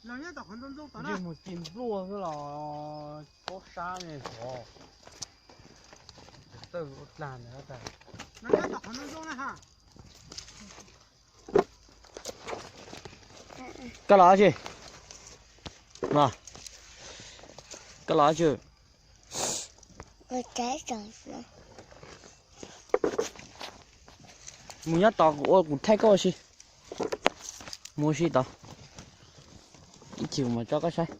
Los nyob tom qhov ntoo ntoo tom na. Mus ci npluaj xwb los paub sab ne xyov. Txawj ua dlag ntawd tas. Koj los tsi? Koj los tsi? Mus nyob tod kuv ua kuv thaij koj ua si. Mus ua si tod. Ib chim kuv mam tso koj saib.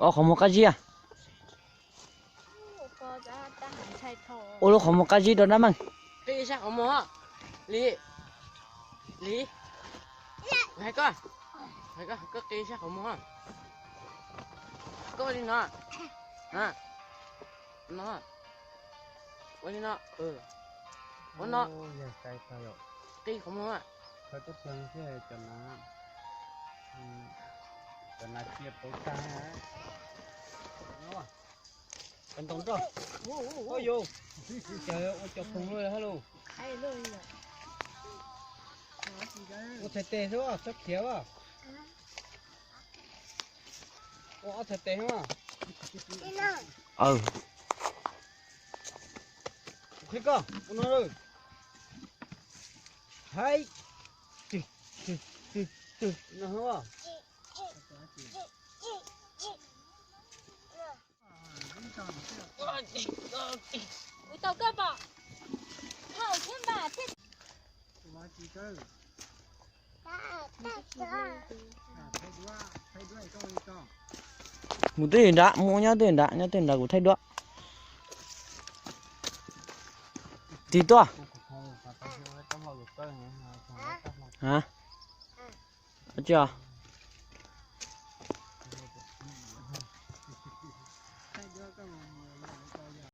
Ua qhov muag qab zib. Ua lub qhov muag qab zib rau dab meej. Qi sab qhov muag. Li, li, hais koj, hais koj, koj qi sab qhov muag. Koj li no, no, ua li no, ua no. Qi qhov muag. Cov nas cia pauv tag. Cov ntoo roj. Ua yus, ua cov phoom lawm hab lauj. Ua txhais tes xwb, txhob khiav. Ua ob txhais tes xwb. Qhib koj ua no lawm. Haib. Twg, twg, twg, twg no. Kuv tau koj pom. Thaum thiab npam thiab. Mus twj ywm nrad, mus nyob twj ywm nrad, nyob twj ywm nrad kuv thaij duab. Tig tuaj. A, tsi os.